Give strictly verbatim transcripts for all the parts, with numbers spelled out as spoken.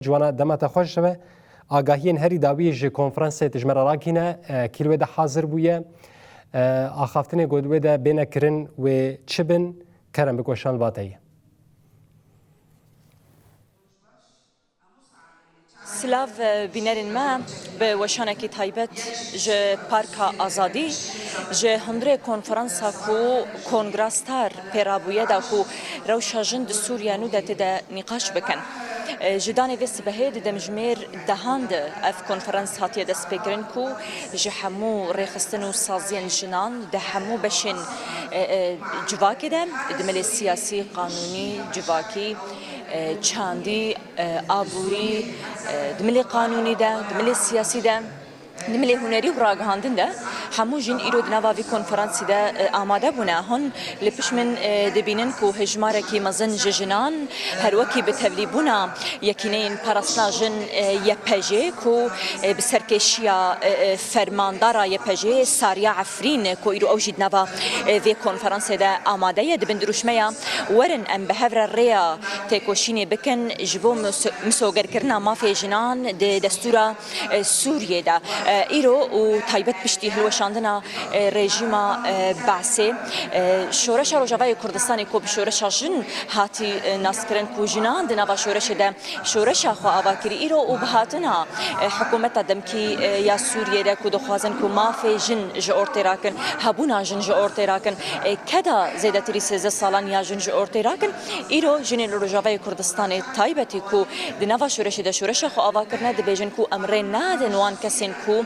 Ciwana, dema te xweş be. Agahiyên herî dawî ji konferansê tu ji me re ragihîne, e, kî li wê de hazir bûye, e, axaftinê ku di wê de bêne kirin wê çi bin, kerem bik weşan li ba te ye. Silav, e, bînerên me, bi weşanekî taybet ji Parka Azadî, ji hundirê konferansa ku Kongra Star pê rabûye da ku rewşa jin di Sûriye nû de tê de nîqaş bikin. E, ji danê vê sibehê di demjimêr dehan de ev konferans hatiye destpêkirin ku ji hemû rêxistin û saziyên jinan di hemû beşên, e, e, civakê de, di milê siyasî, qanûnî, civakî, e, çandî, e, aborî, e, di milê qanûnî de, di milê siyasî de, di milê hunerî û ragihandin de hemû jin îro di nava vî konferansî de, e, amade bûne. Hûn li pişt min, e, dibînin ku hejmarekî mezin ji jinan her wekî bi tevlîbûna yekîneyên parastina jin, e, Y P J ku, e, bi serkêşiya, e, e, fermandara Y P J Sariya Efrîn ku îro ew jî di nava, e, vê konferansê de amade ye, dibin dirûşmeya werin em bi hev re rêya têkoşînê bikin ji bo miso-, misogerkirina mafê jinan di destûra e, Sûriyê de, e, îro û taybet piştî hilweşandina, e, rejîma, e, Be'sê, e, şoreşa Rojavayê Kurdistanê ku bi şoreşa jin hatî, e, naskirin ku jinan di nava şoreşê de şoreşa xwe ava kirî îro û bi hatina, e, hikûmeta demkî, e, ya Sûriyê de ku dixwazin ku mafê jin ji ortê rakin, hebûna jin ji ortê rakin, e, keda zêdetirî sêzdeh salan ya jin ji ortê rakin, îro jinên li Rojavayê Kurdistanê taybetî ku di nava şoreşê de şoreşa xwe ava kirine, dibêjin ku em rê nadin wan kesên ku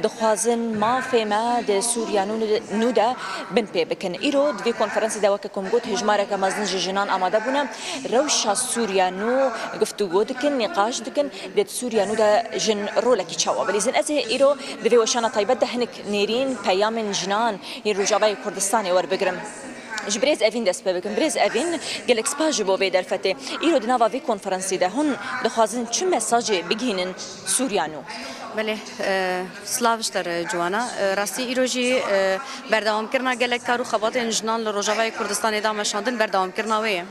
dixwazin mafê me di Sûriya nû, nû de bin pê bikin. Îro di vê konferansê de weke ku min got hejmareke mezin ji jinan amade bûne, rewşa Sûriya nû guftûgo dikin, nîqaş dikin, dê di Sûriya nû de jin rolekî çawa bilîzin. Ez ê îro di vê weşana taybet de hinek nêrîn peyamên jinan yên Rojavayê Kurdistanê werbigirim. Ji birêz Evîn dest pê bikim. Birêz Evîn, gelek spas ji bo vê derfetê. Îro di nava vê konferansê de hûn dixwazin çi mesajê bigihînin Sûriya nû? Belê, e, silav ji te re Ciwana. E, rastî îro jî, e, berdewamkirina gelek kar û xebatên jinan li Rojavayê Kurdistanê da meşandin berdewamkirina wê ye.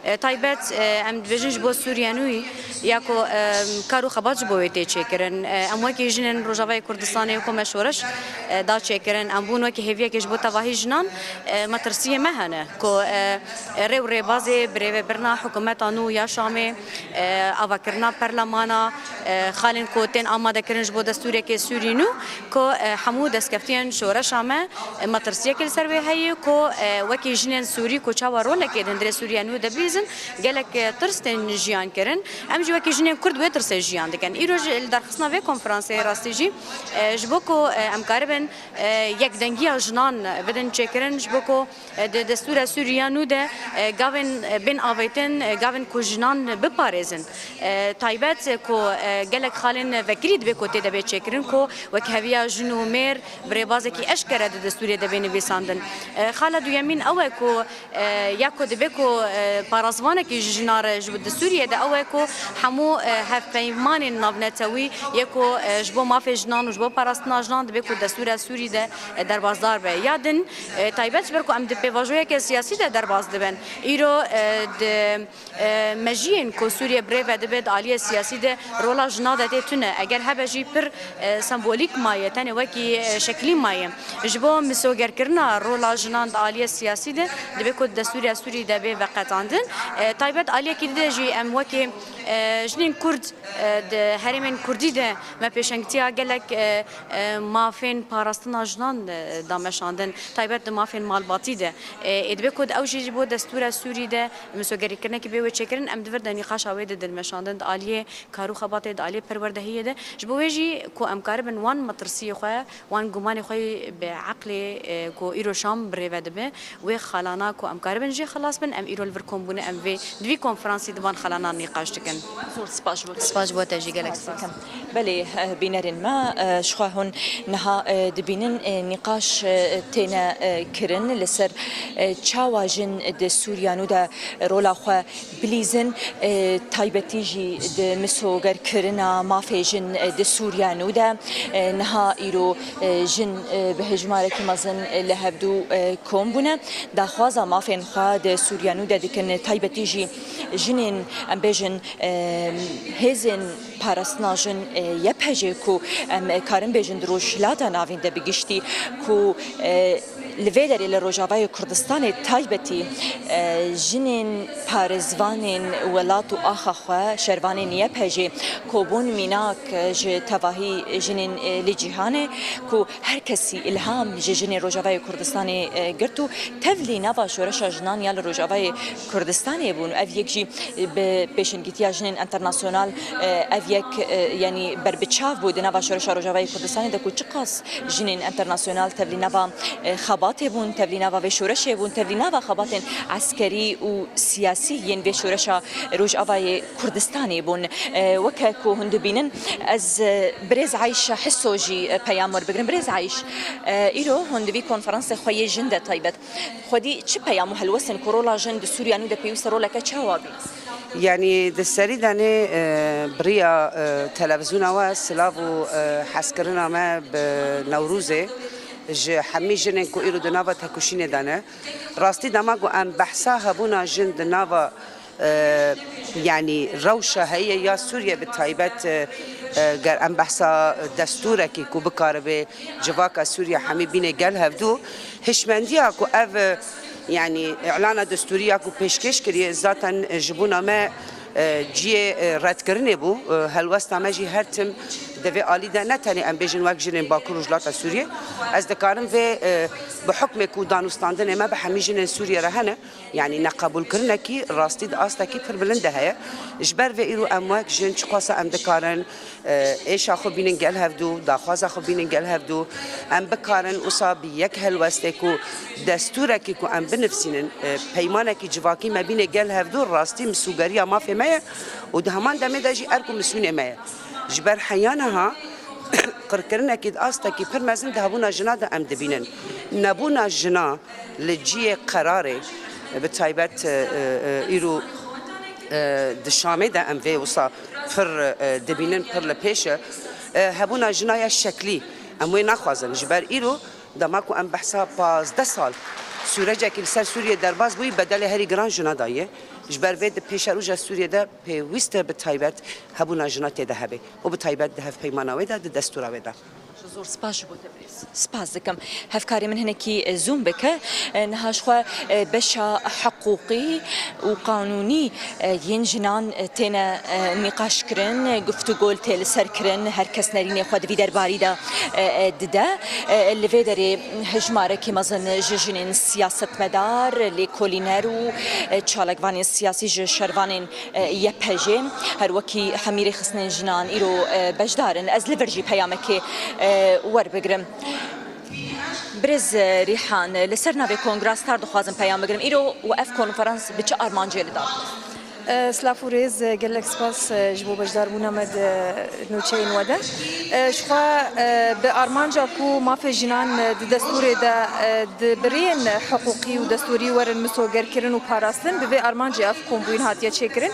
E, taybet, e, em dibêjin ji bo Sûriya nû ya ku, e, kar û xebat ji bo wê tê çêkirin. E, em wekî jinên Rojavayê Kurdistanê ku me şoreş, e, da çêkirin, em bûn wekî hêviyekê ji bo tevahî jinan, e, metirsiyê me hene ku, e, rê û rêbazê birêvebirina hikûmeta nû ya Şamê, e, avakirina perlemana, e, xalên ku tên amadekirin ji bo destûrekê Sûrî nû, ku, e, hemû destkeftiyên şoreşa me, e, metirsiyekê li ser wê heye ku, e, wekî jinên Sûrî ku çawa rolekê di hundirê Sûriya nû de bîzin, gelek, e, tirs tên jiyan kirin. Em jî wekî jinên Kurd wê tirsê jiyan dikin. Îro ji, li derxistina vê konferansê rastî jî, e, ji bo ku, e, em karibin, e, yekdengiya jinan bidin çêkirin, ji bo ku, e, di destûra Sûriya nû de, e, gavên, e, bên avêtin, e, gavên ku jinan biparêzin. E, taybet, e, ku, e, gelek xalên vekirî dibe ku tê de bê çêkirin ku wekheviya jin û mêr bi rêbazekî eşkere di destûrê de bê nivîsandin. E, xala duyemîn ew e ku, e, ya ku dibe ku, e, parasvanekî ji jina re ji, di Sûriyê de ew e ku hemû, e, hevpeymanên navnetewî yê ku, e, ji bo mafê jinan û ji bo parastina jinan dibe ku destûra Sûrî de, e, derbasdar be. Ya din, e, taybet ji ber ku em di pêvajoyeke siyasî de derbas dibin. Îro, e, di, e, mejiyên ku Sûriye bi rê ve dibe di aliyê siyasî de rola jina de tê tune. Eger hebe jî pir, e, sembolîk maye, tenê wekî, e, şeklî maye. Ji bo misogerkirina rola jinan di aliyê siyasî de dibe ku di destûra Sûrî de bê veqetandin. E, taybet aliyekî dî de jî em wekî, e, jinên Kurd, e, di herêmên Kurdî de me pêşengtiya gelek, e, e, mafên parastina jinan, e, da meşandin, taybet di mafên malbatî de. E, ê dibe ku ew jî ji bo destûra Sûrî de misogerîkirinekî bê wê çêkirin, em di vir de nîqaşa wê de din meşandin di aliyê kar û xebatê, di aliyê perwerdehiyê de. Ji bo wê jî ku em karibin wan metirsiyê xwe, wan gumanê xwe yê bi eqlê, e, ku îro Şam bi rê ve dibe, wê xalana ku em karibin jê xilas bin, em îro li vir kom bûne, em vê, di vî konferansî di van xalana nîqaş dikin. Zor spas ji bo te. Spas ji bo te jî, gelek spas. Belê, eh, bînerên me, eh, ji xwe hûn niha, eh, dibînin, eh, nîqaş, eh, têne, eh, kirin li ser, eh, çawa jin di Sûriya nû de rola xwe bilîzin, eh, taybetî jî di misogerkir Kirina mafê jin di Sûriya nû de, niha îro jin bi hejmarekî mezin li hevdû kom bûne. Daxwaza mafên xwe di Sûriya nû de dikin, taybetî jî jinên, em bêjin, hêzên parastina jin, Y P G, ku em karin bêjin di Rojhilata Navîn de bi giştî, ku li vê derê li Rojavayê Kurdistanê taybetî, e, jinên parêzvanên welat û axa xwe, şervanên Y P G, ku bûn mînak ji tevahî jinên, e, li cîhanê, ku her kesî îlham ji jinên Rojavayê Kurdistanê, e, girt û tevlî nava şoreşa jinan ya li Rojavayê Kurdistanê bûn. Ev yek jî bi pêşengîtiya jinên enternasyonal, e, ev yek, e, yanî berbiçav bû di nava şoreşa Rojavayê Kurdistanê de, ku çiqas jinên enternasyonal tevlî nava, e, xebatê bûn, tevlî nava vê şoreşê bûn, tevlî nava xebatên eskerî û siyasî yên vê şoreşa Rojavayê Kurdistanê bûn. E, weke ku hûn dibînin, ez, e, birêz Ayşe Hiso jî, e, peyam werbigirim. Birêz Ayş, e, îro hûn di vî konferansê xwe yê jin de taybet, xwedî çi peyam û helwestên ku rola jin di Sûriya nû de pêwîst e, roleke çawa bî? Yanî di serî de nê, e, bi riya, e, televîzyona we silav û, e, hezkirina me bi Newrozê ji hemî jinên ku îro di nava tekoşînê de ne. Rastî dema ku em behsa hebûna jin di nava, e, yanî rewşa heye ya Sûriye bi taybet, e, e, ger em behsa destûrekî ku bikaribe civaka Sûriye hemî bîne gel hevdû, hişmendiya ku ev, e, yanî îlana destûrî ya ku pêşkêş kiriye, zaten, e, ji bona me, e, cihê, e, redkirinê bû. E, helwesta me jî her tim di vê alî de, ne tenê em bêjin wek jinên Bakur Rojhilata Sûriyê. Ez dikarim vê, e, bi hukmê ku danûstandinê me bi hemî jinên Sûriyê re hene, yanî neqebûlkirinekî rastî di astekî pir bilind de heye. Ji ber vê îro em wek jin çiqasa em dikarin, e, êşa xwe bînin gel hevdû, daxwaza xwe bînin gel hevdû. Em bikarin wisa bi yek helwestê ku destûrekî ku em binivsînin, e, peymanekî civakî me bîne gel hevdû, rastî misûgeriya mafê me ye û di heman demê de jî erk û misûnê me ye. Ji ber heya niha qirkirinekî di astekî pir mezin di hebûna jina de em dibînin. Nebûna jina li cihê qerarê, bi taybet, e, e, îro, e, di Şamê de em vê wisa pir, e, dibînin, pir li pêş e. E, hebûna jina ya şeklî, em wê naxwazin. Ji ber îro, dema ku em behsa pazdeh sal, sûrecekî li ser Sûriyê derbas bûyî, bedelê herî giran jina daye. Ji ber vê di pêşeroja Sûriyê de pêwîst e bi taybet hebûna jina tê de hebe û bi taybet di hevpeymana wê de, di destûra wê de. Zor spas ji bo te birêz. Spas dikim. Hevkarê min hinekî, e, zoom bike. E, niha ji xwe, e, beşa hiqûqî û qanûnî, e, yên jinan, e, têne, e, nîqaş kirin, guftûgo tê li ser kirin, her kes nerînê xwe di vî derbarî de, e, e, dide. E, li vê derê hejmarekî mezin ji jinên siyasetmedar, lêkolîner û, e, çalakvanên siyasî ji şervanên e, Y P G, her wekî hemî rêxistinên jinan îro, e, beşdar in. Ez li vir jî peyamekê, e, werbigirim. Birêz, e, Rîhan, li ser navê Kongra Star dixwazim peyam bigirim. Îro û ev konferans bi çi armancê li dar? E, silav û rêz, e, gelek spas, e, ji bo beşdarbûna me di nûçeyên we de. E, ji xwe, e, bi armanca ku mafê jinan, e, di destûrê de, e, di biriyên hiqûqî û destûrî werin misogerkirin û parastin, bi vê armancê ev kombûyîn hatiye çêkirin.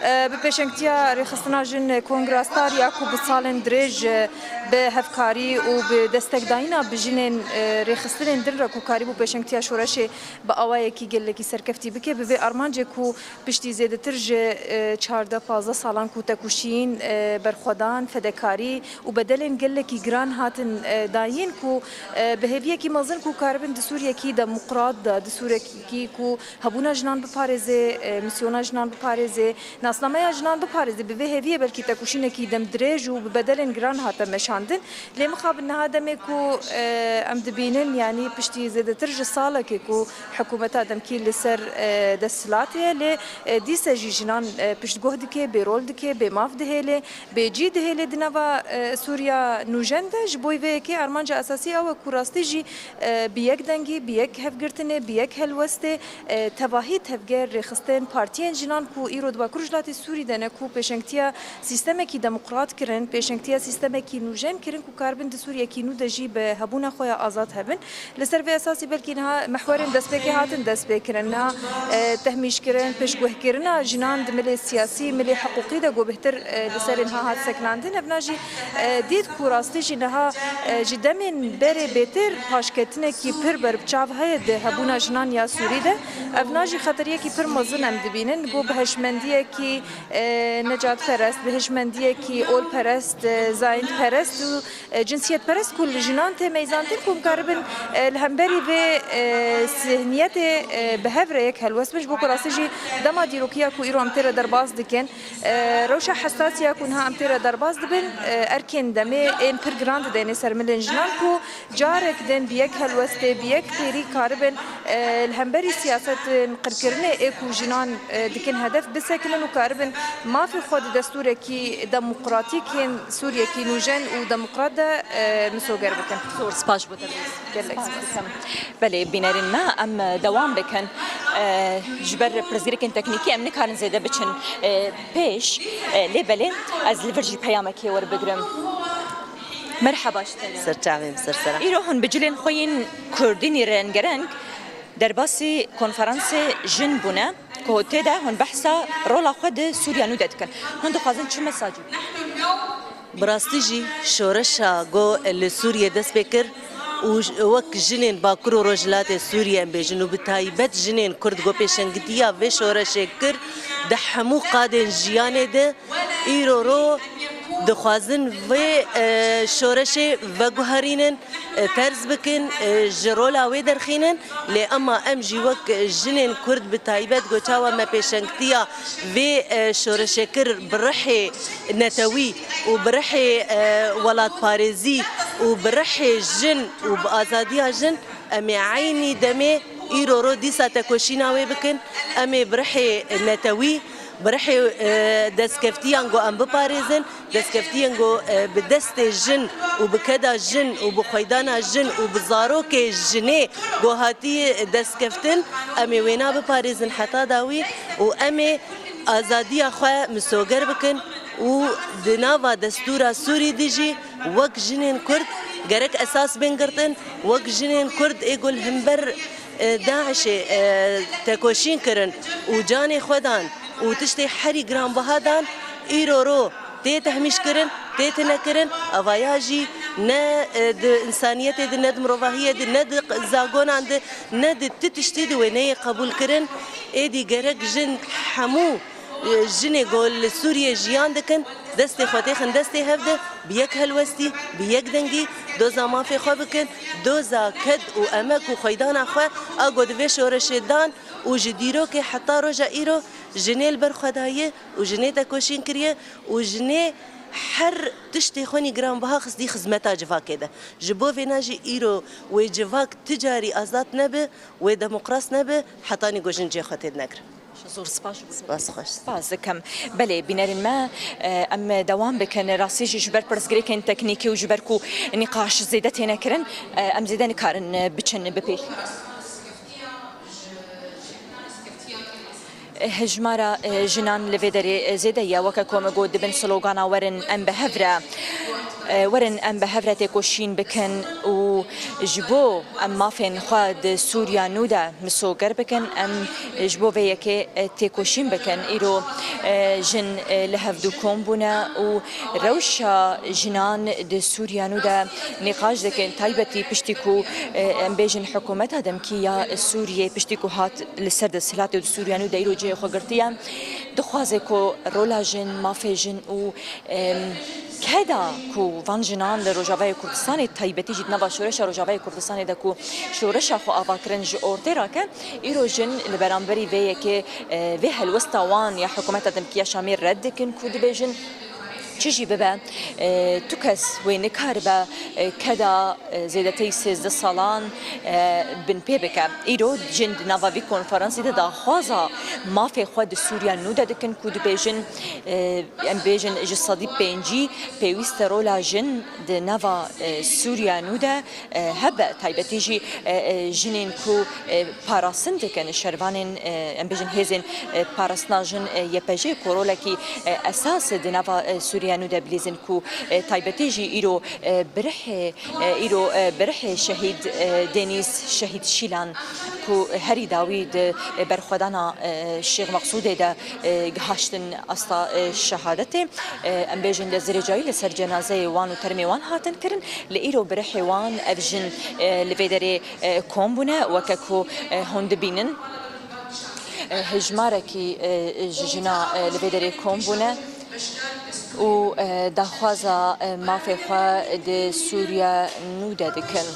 E, bi pêşengtiya Rêxistina Jin Kongra Star ya ku bi salên dirêj, e, bi hevkarî û bi destekdayîna bi jinên, e, rêxistinên din re ku karîbû pêşengtiya şoreşê bi awayekî gelekî serkeftî bike, bi vê armancê ku piştî zêdetir ji, e, çardeh pazdeh salan ku tekoşîn, e, berxwedan, fedekarî û bedelên gelekî giran hatin, e, dayîn ku, e, bi hêviyekî mezin ku karibin di Sûriyekî demokrat de, di Sûriyekî ku hebûna jinan biparêze, e, misyona jinan biparêze, nasnameya jinan biparêze, bi vê hêviyê belkî tekoşînekî demdirêj û bi bedelên giran hate meşandin. Lê mixabin niha demê ku, e, em dibînin, yanî piştî zêdetir ji salekê ku hikûmeta demkî li ser, e, desthilatê ye, lê, e, dîse jî jinan, e, piştguh dike, bêrol dike, bêmaf dihêle, bêcî dihêle di nava, e, Sûriya nûjen de. Ji bo vê yekê armanca esasî ew e ku rastî jî, e, bi yek dengî, bi yek hevgirtinê, bi yek helwestê, e, tevahî tevger rêxistin partiyên jinan ku îro di Bakur Rojhilatê Sûrî de ne, ku pêşengtiya sîstemekî demokrat kirin, pêşengtiya sîstemekî nûjen kirin ku karibin di Sûriyekî nû de jî bi hebûna xwe ya azad hebin. Li ser vê esasî belkî niha mehwerên destpêkê hatin destpêkirin. Niha, e, tehmîşkirin, pêşguhkirina Jinan di milê siyasî, milê hiqûqî de ku bêhtir, e, li serê niha hat sekinandin. Evna jî, e, dît ku rastî jî niha, e, ji demên berê bêtir paşketinekî pir ber bi çav heye di hebûna jinan ya Sûrî de. Evna jî xeteriyekî pir mezin em dibînin. Ku bi hişmendiyekî, e, necatperest, bi hişmendiyekî olperest, e, zayîndperest û e, cinsiyetperest ku li jinan tê meyzantin ku em karibin, e, li hemberî vê, e, zihniyetê, e, bi hev re yek helwest bin. Ji bo ku rastî jî dema dîrokiya ku îro em tê re derbas dikin, e, rewşa hesasiya ku niha em tê re derbas dibin, e, erkên demê ên pir giran dideyne ser milên jinan ku carek din bi yek helwestê, bi yek têrî karibin, e, li hemberî siyasetin qirkirinê ê ku jinan, e, dikin hedef bisekinin û karibin mafê xwe di destûrekî demokratîk yên Sûriyekî nûjen û demokrat de, e, misoger bikin. Zor spas ji bo te. Gelek spas. Belê, bînerên me, em dewam bikin. E, ji ber pirsgirêkên teknîkî em nikarin zêde biçin, e, pêş, e, lê belê ez li vir jî peyamekê werbigirim. Merheba ji te re. Ser çavê min, ser sera. Îro hûn bi cilên xwe yên kurdî nîrengereng derbasî konferansê jin bûne. Ku tê de hûn behsa rola xwe di Sûriya nû de dikin. Hûn dixwazin çi mesajî bidin? Bi rastî jî şoreşa ku li Sûriyê dest pê kir û j-, wek jinên Bakur û Rojhilatê Sûriyê em bêjin û bi taybet jinên Kurd ku pêşengitiya vê şoreşê kir, di hemû qadên jiyanê de îro ro dixwazin vê, e, şoreşê veguherînin, e, terz bikin, e, ji rola wê derxînin. Lê ema em jî wek jinên Kurd bi taybet ku çawa me pêşengtiya vê, e, şoreşê kir bi rihê netewî û bi rihê, e, welatparêzî û bi rihê jin û bi azadiya jin, em ê eynî demê îro ro dîsa tekoşîna wê bikin. Em ê bi rihê netewî, bi rihê, e, destkeftiyan ku em biparêzin, destkeftiyên ku, e, bi destê jin û bi keda jin û bi xweydana jin û bi zarokê jinê ku hatiye destkeftin, em ê wêna biparêzin heta dawî û em ê azadiya xwe misoger bikin û di nava destûra Sûrî de jî wek jinên Kurd gerek esas bên girtin, wek jinên Kurd ê ku li hember, e, DAIŞê, e, tekoşîn kirin û canê xwe dan û tiştê herî giranbiha dan, îro ro tê tehmîşkirin, tê tinekirin, evaya jî ne, e, di însaniyetê de, ne di mirovahiyê de, ne di zagonan de, ne di ti tiştî de wê neyê qebûlkirin. Êdî gerek jin hemû, e, jinê ku li Sûriyê jiyan dikin, destê xwe têxin destê hev de, bi yek helwestî, bi yek dengî doza mafê xwe bikin, doza ked û emek û xweydana xwe a ku di vê şoreşê dan û ji dîrokê heta roja îro jinê li ber xwe daye û jinê tekoşîn kiriye û jinê her tiştê xwenî giranbiha xistî xizmeta civakê de. Ji bo vêna jî îro wê civak ti carî azad nebe, wê demokras nebe, hetanî ku jin cihê xwe tê dinegrin. Zor spas ji bo te. Spas xweş. Spas dikim. Belê, bînerên me, e, em dewam bikin. Rastî jî ji ber pirsgirêkên teknîkî û ji ber ku nîqaş zêde têne kirin, e, em zêde nikarin, e, biçin bi pêş. Hejmara, e, jinan li vê derê, e, zêde ye, weke ku me got, dibin slogana werin em bi hev re, e, werin em bi hev re têkoşîn bikin û ji bo em mafên xwe di Sûriya nû de misoger bikin, em ji bo vê yekê, e, têkoşîn bikin. Îro, e, jin, e, li hevdû kom bûne û rewşa jinan di Sûriya nû de nîqaş dikin, taybetî piştî ku, e, em bêjin hikûmeta demkî ya Sûriyê piştî ku hat li ser desthilatê û di Sûriya nû de îro cihê xwe girtiye, dixwaze ku rola jin, mafê jin û, em, keda ku van jinan li Rojavayê Kurdistanê, taybetî jî di nava şoreşa Rojavayê Kurdistanê de ku şoreşa xwe ava kirin ji ortê rake, îro jin li beramberî vê yekê, e, vê helwesta wan ya hikûmeta demkî ya Şamê red dikin ku dibêjin, çi jî bibe, e, tu kes wê nikaribe, e, keda, e, zêdeteyî sêzdeh salan, e, binpê bike. Îro jin di nava vî konferansê de daxwaza mafê xwe di Sûriya nû de dikin ku dibêjin, e, em bêjin ji sedî pêncî pêwîst e rola jin di nava, e, Sûriya nû de, e, hebe, taybetî jî, e, e, jinên ku, e, parastin dikin, şervanên, e, em bêjin hêzên, e, parastina jin, e, Y P J ku rolekî, e, esas di nava, e, Sûriya Nûde Bilîzin ku, e, taybetî jî îro, e, birihê, e, îro, e, birihê şehîd, e, Denîz, şehîd Şîlan ku herî dawî di, e, berxwedana, e, Şêx Meqsûdê de, e, gihaştin asta, e, şehadetê. E, em bêjin li zirêcayî li ser cenazeyê wan û termê wan hatin kirin. Li îro birihê wan ev jin, e, li vê derê, e, kom bûne, weke ku, e, hûn dibînin. E, hejmarekî, e, ji jina, e, li vê derê kom bûne û, e, daxwaza, e, mafê xwe di Sûriya nû de dikin.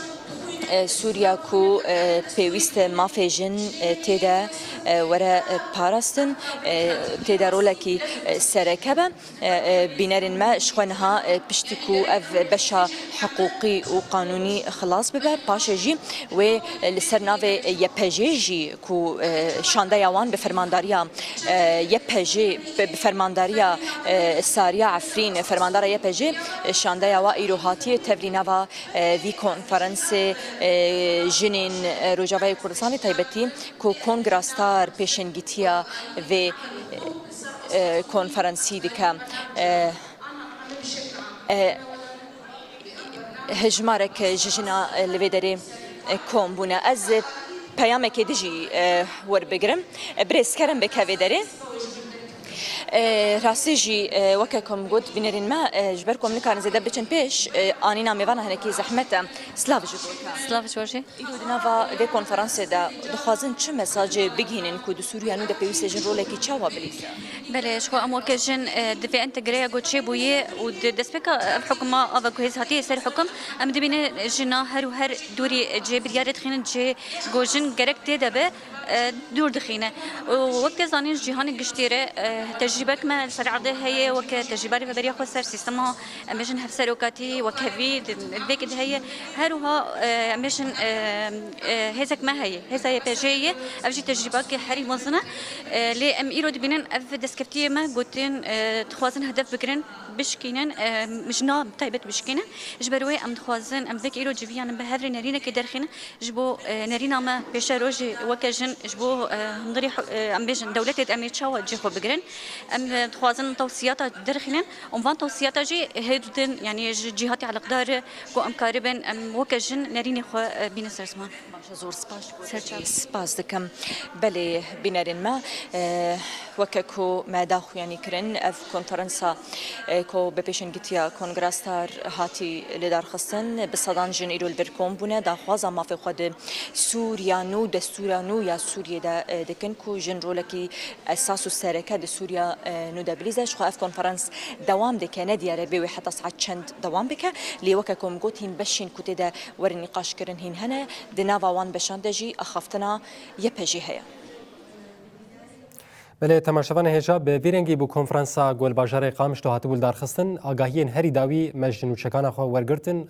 E, Sûriya ku, e, pêwîst e mafê jin, e, tê de, e, were, e, parastin, e, tê de rolekî, e, sereke be. E, e, bînerên me ji xwe niha, e, piştî ku ev beşa hiqûqî û qanûnî xilas bibe, paşê jî wê, e, li ser navê Y P J jî ku, e, şandeya wan bi fermandariya, e, Y P J, bi, bi fermandariya, e, Sariya Efrîn, fermandara Y P J, e, şandeya wa îro hatiye tevlî nava, e, vî konferansê, e, jinên, e, Rojavayê Kurdistanê taybetî ku Kongra Star pêşengîtiya vê, e, konferansî dike. E, e, Hejmarek ji jina, e, li vê derê, e, kom bûne. Ez, e, peyamekê dijî, e, werbigirim. E, birêz kerem bike vê derê. E, rastî jî, e, weke ku min got, bînerên me, e, ji ber ku em nikarin zêde biçin pêş, e, anîna mêvana hinekî zehmet e. Silav ji bo te. Silav ji we jî. Îro di nava vê konferansê de dixwazin çi mesajê bigihînin ku di Sûriya nû de pêwîst e jin rolekî çawa bilîze? Belê, ji xwe em weke jin, e, di vê entegreya ku çêbûyê û di destpêka ev hukuma ava ku hêz hatiye ser hukum, em dibînin jina her û her dûrî cihê biryarê dixînin, cihê ku jin gerek tê de be, e, dûr dixîne. Û wek te zanîn, ji cîhanê giştî re, e, tecrîbek me li ser erdê heye, weke tecrîba rêveberiya xwe ser sîstema, em bêjin, hevserokatî, wekhevî, di, di vê de heye. Her wiha, e, em bêjin, e, e, hêzek me heye, hêza Y P J'ê ye. Ev jî tecrîbakê herî mezin e. E, lê em îro dibînin ev destkeftiyê me gotin, e, dixwazin hedef bigirin, bişkînin, e, jina bi taybet bişkînin. Ji ber wê em dixwazin, em vek îro civiyanin bi hev rê nerînekê derxînin. Ji bo, e, nerîna me pêşerojê weke jin, ji bo, e, hundirê, e, em bêjin, dewletê de em ê çawa cihê xwe bigirin? Em, e, dixwazin tewsiyata derxînin û van tewsiyata jî hêdin, yanî ji cîhatê eleqdar e ku em karibin, em weke jin nerînê xwe, e, bînin ser ziman. Baş e, zor spas. Ser çav. Spas dikim. Belê, bînerên me, e, weke ku me daxuyanî kirin, ev konferansa, e, ku bi pêşengitiya Kongra Star hatî lidarxistin, bi sedan jin îro li vir kom bûne, daxwaza mafê xwe di Sûriya nû, destûra nû ya Sûriyê de, e, dikin ku jin rolekî esas û sereke di Sûriya, e, nû de bilîze. Ji xwe ev konferans dewam dike, ne diyar e bê wê heta saet çend dewam bike. Lê weke ku min got, hîn beşên ku tê de werin nîqaşkirin hîn hene. Di nava wan beşan de jî axaftina Y P J'ê heye. Belê, temaşevanê hêja, bi vî rengî bû konferansa ku li bajarê Qamişlo hatibû lidarxistin. Agahiyên herî dawî me ji nûçekana xwe wergirtin